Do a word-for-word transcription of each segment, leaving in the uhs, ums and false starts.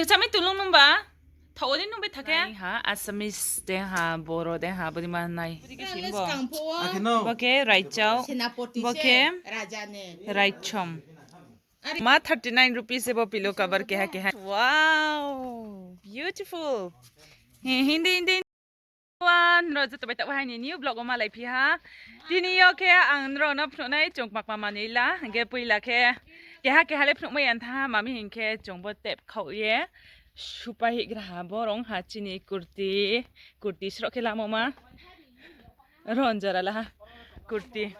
Chami tulung nungba. Thao ni nungbe thake. Nai ha, Assamese de ha, Boro de ha, bodi ma nai. Bo khe raichao. Bo khe raichom. Ma thirty nine rupees se bo pillow cover keha keha. Wow, beautiful. Hindi, hindi. Wan, nrao joto bai taoh hai ni new vlog wo malai phi ha. Tini yo khe ang nrao no phnuh nai chung kma kma manoi la. Hing khe poila khe keha keha le phnuh mai ya tha ha, mami hing khe chung bo tep khaoh ye supai hihgra ha, bo rong ha chini kurti, kurti sroh khe lamo ma. Ron jora la ha kurti.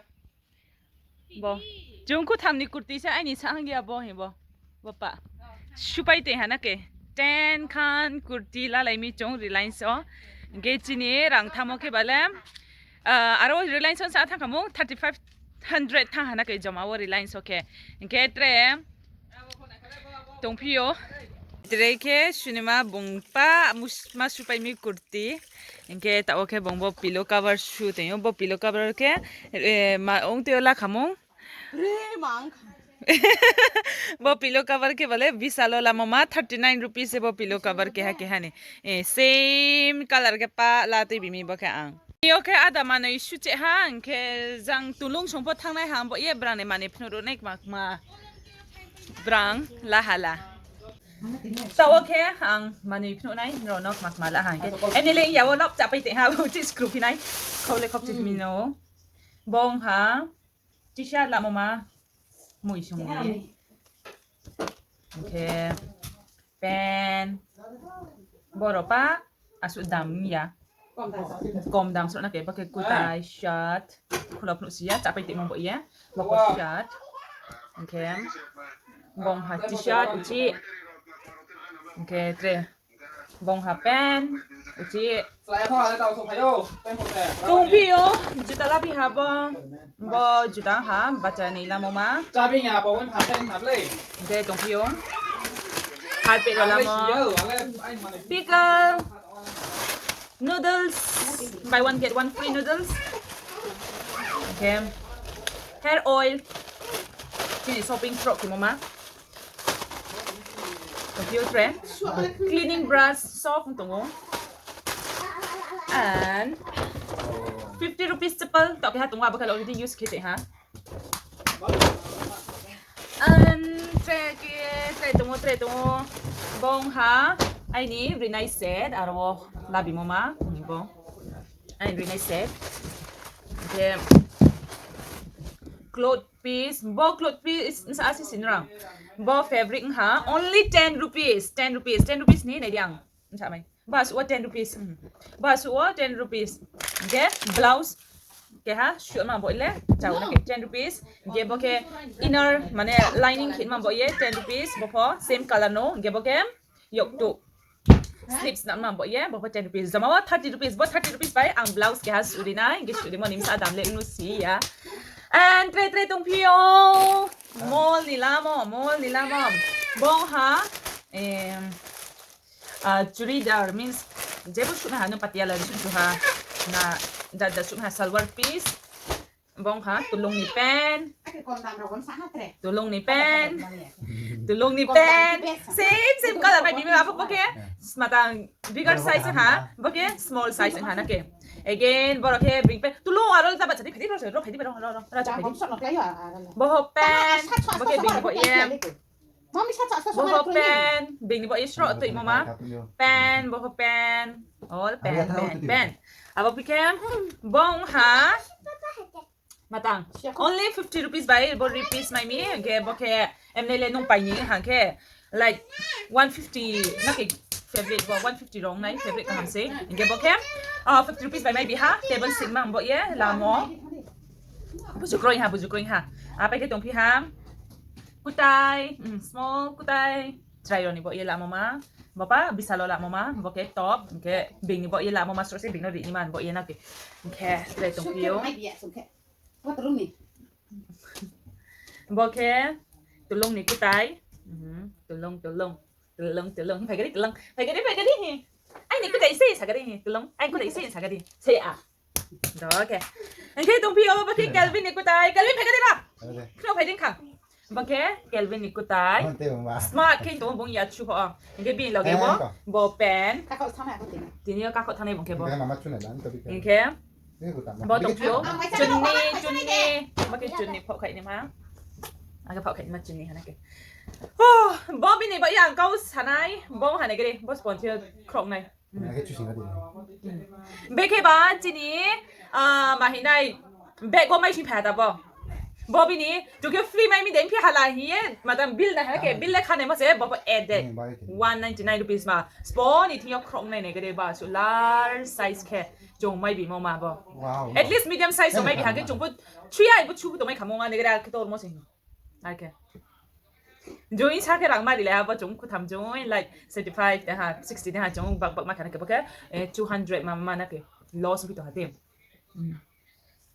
Bo. Chung kutham ni kurti se aini sahang ya bo hing bo. Bo pa. Supai tei ha na khe. Ten khan kurti lalai mi chung Reliance o. Hing khe chini rang thamo khe bale. Aro Reliance o sa thang kha mung thirty five hundred thang ha na khe joma wo Reliance o khe. Hing khe tre tongphi yo. Tre khe sunima bung pa ma supai mi kurti. Hing khe taoh wo khe bung bo pillow cover su tong ou. Bo pillow cover khe, ma ong tei yo la kha mung. Bo pillow cover khe bale Vishal wo lamo ma thirty nine rupees se bo pillow cover keha keha ni. Same color khe pa la tui bimi bo khe ang. Yo khe ada manoi suche ha, hing khe jang tulung song pho thanng nai ha, bo ye brang ni manoi phnuh ruh nai kma kma. Brang la ha la. Taoh wo khe ang manoi phnuh nai, nrao no kma kma la ha hing khe. Eni le ya wo lop chapai tei ha, uchih skru phi nai. Khau le khop chih mi no. Bung ha. T-shirt lamo ma. Mui song ni. Hing khe pant. Boro pa asuh dam ya. Kom dam sroh na khe, bo khe kutai, shirt. Khulo phnuh si ya, chapai tongmo bo ye. Bo khe shirt. Hing khe bung ha t-shirt uchih. Hing khe tre. Bung ha pant uchih. Tongphi yo, juta laphi ha bo. Bo juta ha bacha ni lamo ma. Hing khe tongphi yo. Harpet rao lamo. Pickle. Noodles. Buy one get one free noodles. Hing khe hair oil. Chini shopping sroh khemo ma. Tongphi yo tre. Cleaning brush, soap tong ou. And fifty rupees chappal, taoh keha tong ou, abo khe already use khe tei ha. And tre khe, tre tong ou, tre tong ou. Bung ha, aini rinai set, aro wo labimo ma, bo. Aini rinai set. Hing khe cloth piece, bo cloth piece, nsa asi sinrang. Bo fabric ha, only ten rupees, ten rupees, ten rupees ni nai di ang. Nsa mai. Bo asuh wo ten rupees. Bo asuh wo ten rupees. Hing khe blouse. Keha suh ma bo le, chao na khe ten rupees. Hing khe bo khe inner, mane lining khe ma bo ye ten rupees. Bo pho same color no. Hing khe bo khe yoktu. Sleeves na ma bo ye, bo pho ten rupees. Joma wo thirty rupees, bo thirty rupees bai ang blouse keha suh ri nai, hing khe suh rimo ni bsa dam le ongno si ya. And tre tre tongphi yo. Mall ni lamo, mall ni lamo. Bung ha, churidar means, jebo suh na ha, nung patiala suh ha, na, jat jat suh ha, salwar piece. Bung ha tulung ni pant. Tulung ni pant. Tulung ni pant. Same, same color bai bimi abo bo khe. Smatang bigger size ha. Bo khe small size ha na khe. Again, boro khe bring pant. Tulung aro ta bacha di, phai di, ro, ro, phai di, ro, ro, ro, ro, phai di. Bo ho pant. Bo khe bini bo ye. Bo ho pant, bini bo ye sroh tuimo ma. Pant, bo ho pant. All pant, pant, pant. Abo phi khe, bung ha. Matang. Only fifty rupees bai, bo repiece mai mi, hing khe bo khe, emne le nung pai ni, hing khe, like, one fifty, na khe fabric bo, one fifty rong nai, fabric kaham se, hing khe bo khe, fifty rupees bai mai bi ha, table seat mang bo ye, lamo. Buju kroi ha, buju kroi ha. Apai khe tongphi ha. Kutai, mm, small kutai. Chrai rao ni bo ye lamo ma. Bo pa Vishal wo lamo ma. Bo khe top. Hing khe bini bo ye lamo ma. Sro se bini ri ni man bo ye na khe. Hing khe chrai tongphi yo. Bo khe tulung ni kutai. Mhm, tulung, tulung. Tulung, tulung. Phai gari, tulung. Phai gari, phai gari. Aini kutai se sa gari. Tulung. Aini kutai se sa gari. Se a. Do khe. Hing khe tongphi yo bo khe Kelvin ni kutai. Kelvin phai kha di ba? Phai kha di. Khno phai di kha. Bo khe Calvin ni kutai. Smart khe tong bung ya chu ho. Hingkhe bini loge bo, bo pen. Tini yo kakho thangnai bung khe bo. Hingkhe bo tong phio, chunni, chunni. Bo khe chunni phoh khaini ma. Age phoh khaini ma chunni hana khe. Bo bini ba yang kau sanai, bo hana gere, bo sponge khroh nai. Bekhe ba chini, ma hinai, bag wo mai sing phai ha ta bo. Bo bini, chung khe free mai mi de, phi hala hing ye, madam bill nai ha khe, bill le khanaimo se, bo bo added. One ninety nine rupees ma. Spo ni thing yo khroh nai nai gede ba, so large size khe, chung mai bimo ma bo. At least medium size wo mai bi ha khe, chung bo, chu ya, bo chu bo tong mai khamo ma, nai gede, khe tormo se. Ar khe. Join sa khe rang ma ri le ha, bo chung khutham join, like, seventy five de ha, sixty de ha, chung bak bak ma khe na khe, bo khe, two hundred ma, ma na khe, loss phi tong ha te.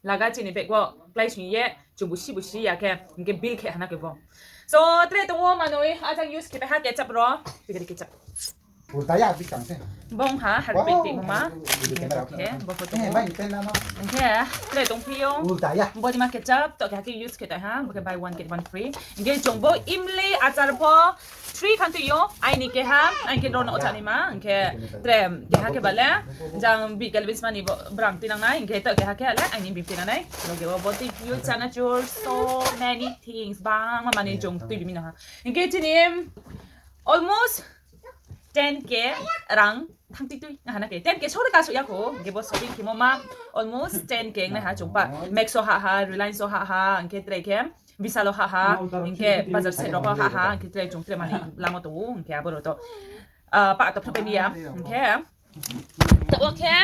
Laga chini bag wo, klái sing ye, chung busi busi ya khe, hingkhe bill khe hana khe bo. So, tre tong wo manoi, ajang use khe pai ha ketchup ro, tikari ketchup. Bong ha, Harpic timo ma. Hingkhe, bo photo. Hingkhe, tre tong phi yo. Bo ni ma ketchup, to khe ha khe use khe tai ha, bo khe buy one get one free. Hingkhe chung bo imli achar pho, three khan tui yo, aini keha, aini khe ro no chani ma, hingkhe tre keha khe ba le, jang bi Calvin's ma ni bo brang tinang nai, hingkhe to keha khe le, aini bi tinang nai, loge bo bo tui yo chanachur, so many things, bangma mani chung tui bi mi no ha. Hingkhe chini, almost ten K rang thang tui tui, hana khe ten K sori ka suh ya kho, hingkhe bo shopping khemo ma, almost ten K ong nai ha chung pa, Max wo ha ha, Reliance wo ha ha, hingkhe tre khe, Vishal wo ha ha, hingkhe bazar side rao pho ha ha, hingkhe tre chung tre mani lamo tong ou, hingkhe abo rao to, pa to phnuh pai mi ya, hingkhe, to wo khe,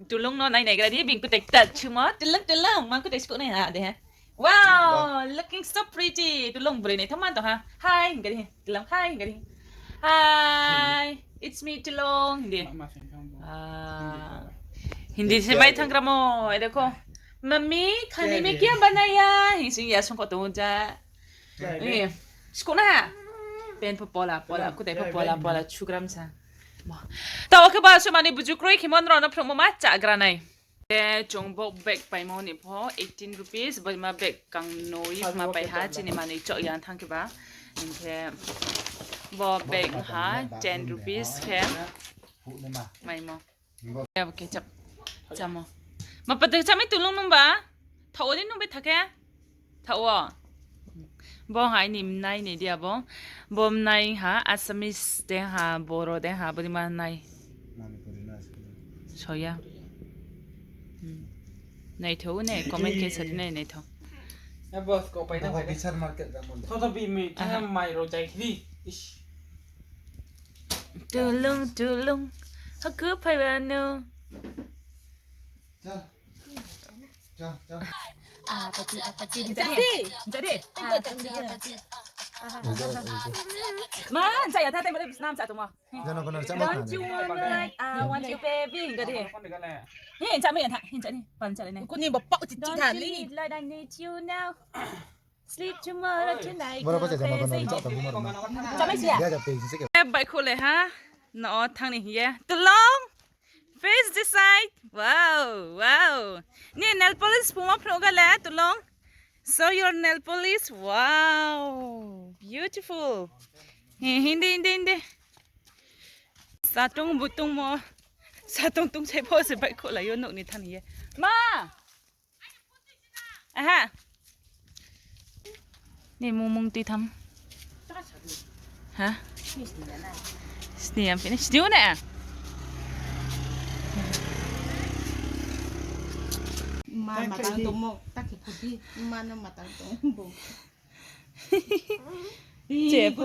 tulung no nai nai gra di, bini kutai kta chumo, tulung, tulung, ma kutai skuh nai ha de. Wow, looking so pretty. Tulung broi naithaoma tong ha. Hi, hing khe di. Tulung, hi, hing khe di. Hi, it's me, Tulung, hing di. Hindi se mai thanggra mo, e dekho. Mummy, खाने में क्या बनाया? Hing sing ya songkho tong ja. Skuh na ha. Pen pho pola, pola, kutai pho pola, pola, chugram sa. Taoh khe ba se mani buju kroi khemo nrao no phnuhmo ma chagra nai. Khe chung bo bag paimo ni pho eighteen rupees, bo ma bag kangnoi ma pai ha, chini manoi choh ya thanng khe ba. Hing khe bo bag ha ten rupees khe maimo. Abo khe chap, chamo. Ma pata chami tulung nung ba? Thaoh wo ni nung bai tha khe? Thaoh wo. Bo ha aini mnai ni dia bo. Bo mnai ha Assamese de ha, Boro de ha, bo ni ma nai. Soya. Naithao ne, comment khe sa di nai, naithao. Tulung, tulung, haku phai ba no. Ma, jaya tha, tei mare bisnam sa tongmo. Don't you wanna, I want you, baby. Hing kadi. Hin cha mai ya tha, hin cha ni, pan cha le nai. Kuni bo pau chi chi tha li. Don't you need love, I need you now. Sleep tomorrow tonight, go crazy. Cha mai si ya. Baihkhouh le ha. No, thanng ni hing ye. Tulung. Face this side. Wow, wow. Ni nail polish phungmo phnuh ga le, Tulung. Show your nail polish. Wow, beautiful. Hi, hindi, hindi, hindi. Satung butungmo. Satung tungsai pho se baihkhouh lai yo nouh ni thanng ye. Ma! Aha. Ni mung mung tui tham. Ha? Sni am pini sni na. Ma matang tongmo, ta khe phuti, ma no matang tong bo. Che phu.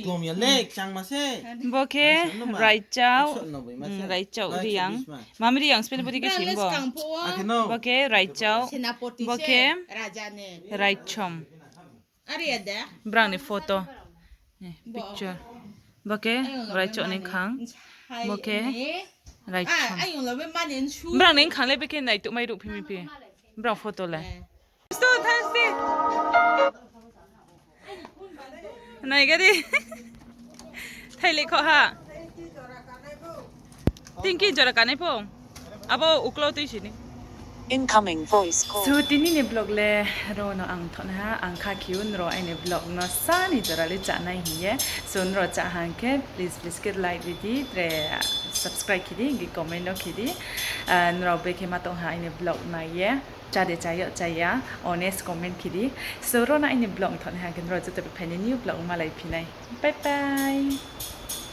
Klom ya le, kchang ma se. Bo khe raichao, raichao Riang. Mami Riang spin bodi khe sim bo. Bo khe raichao. Bo khe raichom. Brang ni photo. Picture. Bo khe raichao ni khang. Bo khe raichom. Brang ni khang le bo khe naituh mai ruh phi mi phi. Brang photo le. Sto thansti. Nai gari. Thaili kho ha. Tingki jora kanai pho. Abo uklo tui sini. Incoming voice call. So, tini ni vlog le ro no ang thonaiha, ang kha khe ou nrao aini vlog no sa ni jora le chánai hing ye. So, nrao chá hang khe, please, please khe like ri di, tre subscribe khe di, hing khe comment no khe di. Ah, nrao bekhe ma tong ha aini vlog nai ye. Chá de chá ya, chá ya, honest comment khe di. So, ro no aini vlog thonaiha khe nrao joto bai phai ni new vlog malai phi nai. Bye bye.